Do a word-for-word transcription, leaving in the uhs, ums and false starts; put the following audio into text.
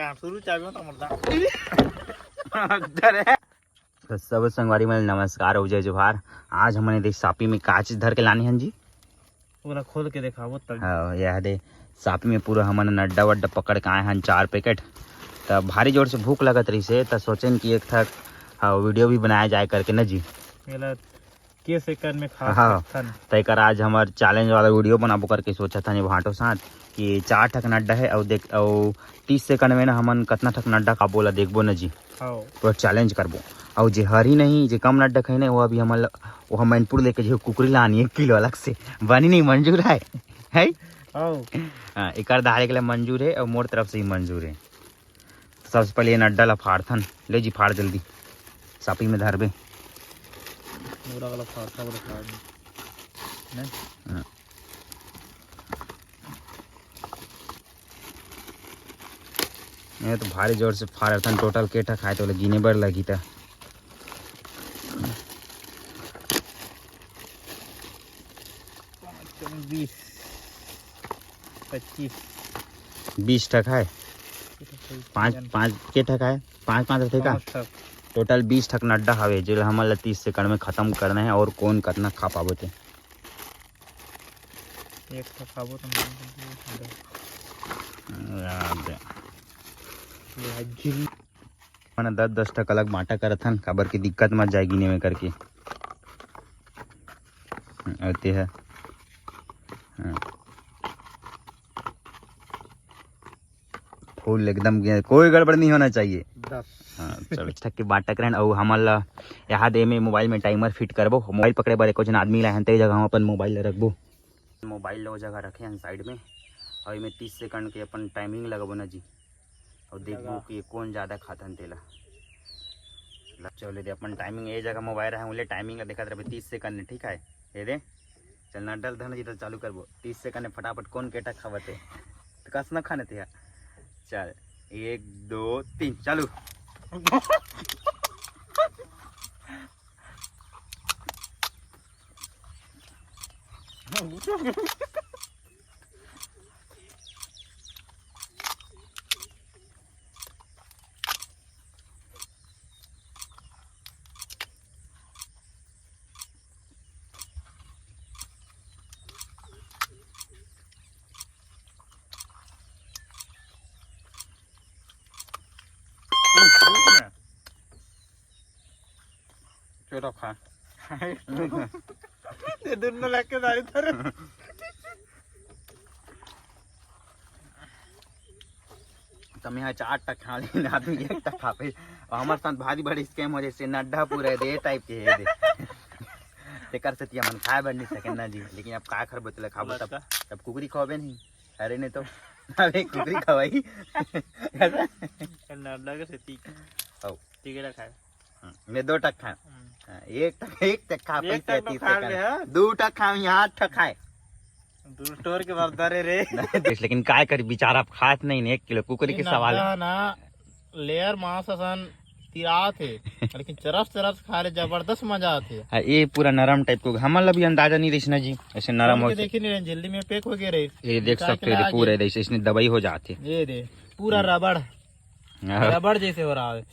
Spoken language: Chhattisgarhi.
शुरू चाबी तो मरदा। तो सब संगवारी मन नमस्कार अउ जय जोहार। आज हमन देख सापी में का चीज धर के लाने हन जी। पूरा खोल के देखाबो तब। हाँ, यह दे सापी में पूरा हमन नड्डा वड्डा पकड़ के आए हन, चार पैकेट। त भारी जोर से भूख लगत रहिस हे, त सोचेन कि एक ठक, हाँ, वीडियो भी बनाया जाए करके न जी। एला के सेकंड में खा हाँ। सकथन। त एकर आज हमर चैलेंज वाला वीडियो बनाबो करके सोचत हन ये भांटो साथ कि चार ठक नड्डा हे अउ देख, अउ तीस सेकंड में ना हमन कतना ठक नड्डा खाबो, ओला देखबो न जी। हाँ। पूरा चैलेंज करबो। अउ जे हरी नहीं, जे कम नड्डा खाई नहीं, वो अभी हमन ल-, वो हम मैनपुर लेके जो कुकरी लानी एक किलो अलग से, बनी नहीं, मंजूर है, है? हाँ। हाँ, एकर धारे के लिए मंजूर है अउ मोर तरफ से ही मंजूर है। सबसे पहले ये नड्डा ला फाड़थन। ले जी, फाड़ जल्दी, सापी में धरबे। मोरा वाला फाड़ता, वो फाड़। नहीं? हाँ। ये तो भारी जोर से फाड़थन। टोटल के ठक खाए तो गिने बर लगी था। बीस, पच्चीस। बीस ठक है। पाँच, पाँच के ठक है? पाँच, पाँच रथे का? पाँच ठक। टोटल बीस ठक नड्डा हवे, जेला हमन ला तीस सेकंड में खत्म करना है। और कौन कतना खा पाबो ते। एक ठक खाबो तो याद है। ये है झिल्ली। मन दस दस ठक अलग बांटा करत हन, काबर के दिक्कत मत जाए गिने में करके। अउ ते ह, हाँ। फुल एकदम गे-, कोई गड़बड़ नहीं होना चाहिए। दस। हाँ, चलो, ठक के बांटा करन। अउ हमन ला यहाँ दे में मोबाइल में टाइमर फिट करबो। मोबाइल पकड़े बर एको झन आदमी ला हन, ते जगह हम अपन मोबाइल ला रखबो। मोबाइल ला ओ जगह रखे हन साइड में, अउ एमे तीस सेकंड के अपन टाइमिंग लगाबो ना जी। अउ देखबो लगा। कि कौन ज्यादा खाथन तेला। चलो दे, अपन टाइमिंग ए जगह मोबाइल रहे, उले टाइमिंग ला देखत रहबे, तीस सेकंड, ठीक है? ये दे, चल नड्डा ल धन जी, तो चालू करबो। तीस सेकंड में फटाफट कौन केटा खावत है, तो कस न खाने थे। चल, एक, दो, तीन, चालू। चलो खा। ये दोनों लेके जा इधर। तमे यहाँ चार टक खा लेन, आदमी एक टक खा पाई। और हमारे साथ भारी बड़ी स्कैम हो, जैसे नड्डा पूरा है, दे टाइप के है दे। तेकर से तिया मन खाए बैठ नहीं सके ना जी, लेकिन अब का करबो, तेला खाबो तब, लड़का। तब कुकरी खवाबे नहीं। अरे नहीं तो, अबे कुकरी खवाई। नड्डा के सेती। आओ। ठीक है, खाए। हम्म, मैं दो टक खाए। हम्म। हाँ, एक टक, एक टक खा एक पाई टक तो तैंतीस खा सेकंड। ले, हाँ। दो टक खाए, यहाँ आठ टक खाए। दू स्टोर के बर्दर है रे। नहीं, लेकिन काय करी, बेचारा आप खात नहीं ने, एक किलो कुकरी ये के सवाल है। नड्डा ना, लेयर मांस असन तिरात है, लेकिन चरस चरस खा ले, जबरदस्त मजा आते। हाँ, ये पूरा नरम टाइप को, हमन ला भी अंदाजा नहीं रहिस ना जी, ऐसे नरम खोल हो के से। देखी नहीं, जल्दी में पैक हो गया रे। ये देख निकाल सकते के हो, ला पूरा आगे। ऐसे इसने दवाई हो जाते। ये रे, पूरा हम्म। रबड़, हाँ। रबड़ जैसे हो रहा है।